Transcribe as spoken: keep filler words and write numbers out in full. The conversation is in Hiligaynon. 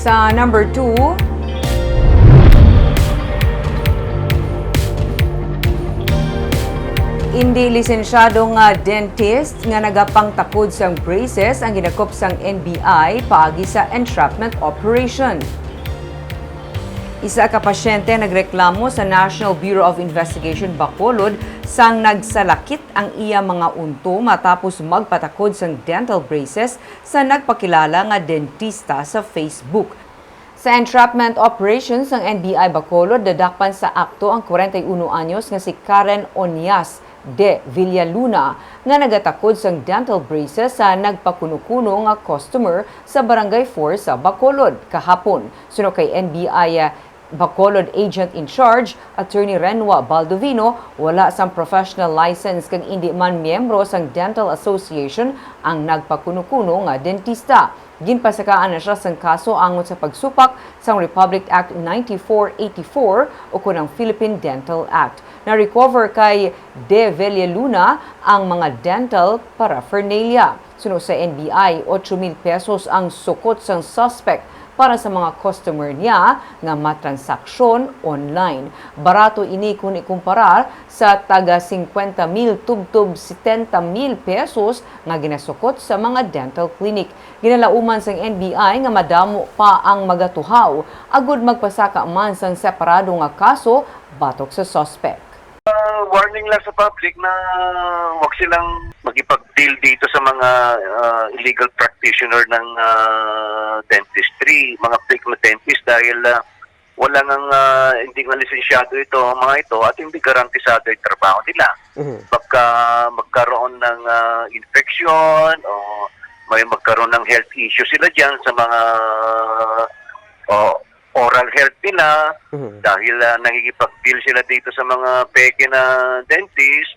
Sa number two, indi lisensyado nga dentist nga nagapangtakod sang braces ang ginakop sang N B I paagi sa entrapment operation. Isa ka pasyente nagreklamo sa National Bureau of Investigation Bacolod sang nagsalakit ang iya mga unto matapos magpatakod sang dental braces sa nagpakilala nga dentista sa Facebook. Sa entrapment operation sang N B I Bacolod, nadakpan sa akto ang kwarenta y uno anyos nga si Karen Onias de Villaluna nga nagatakod sang dental braces sa nagpakuno-kuno nga customer sa Barangay four sa Bacolod kahapon. Suno kay N B I, ah, Bacolod Agent in Charge, Attorney Renwa Baldovino, wala sang professional license kag indi man miyembro sang Dental Association ang nagpakuno-kuno nga dentista. Ginpasakaan na siya sang kaso angot sa pagsupak sang Republic Act ninety-four eighty-four ukon ang Philippine Dental Act. Na-recover kay De Vella Luna ang mga dental paraphernalia. Suno sa N B I, ocho mil pesos ang sukot sang suspect para sa mga customer niya nga matransaksyon online. Barato ini kon ikumparar sa taga singkwenta mil tubtob setenta mil pesos nga ginasukot sa mga dental clinic. Ginalauman sang N B I nga madamo pa ang magatuhaw agud magpasaka man sang separado nga kaso batok sa suspect. Ah, warning lang sa public na wag silang makipag-deal dito sa mga, ah, illegal practitioner ng, ah, dentistry, mga fake na dentist dahil, ah, wala ngang, ah, hindi nga lisensyado ito, mga ito, at hindi garantisado yung trabaho nila. Mhm. Pagka magkaroon ng, ah, infection o may magkaroon ng health issue sila diyan sa mga, o, oral health nila, Mhm. dahil, ah, nakikipag-deal sila dito sa mga peke na dentist,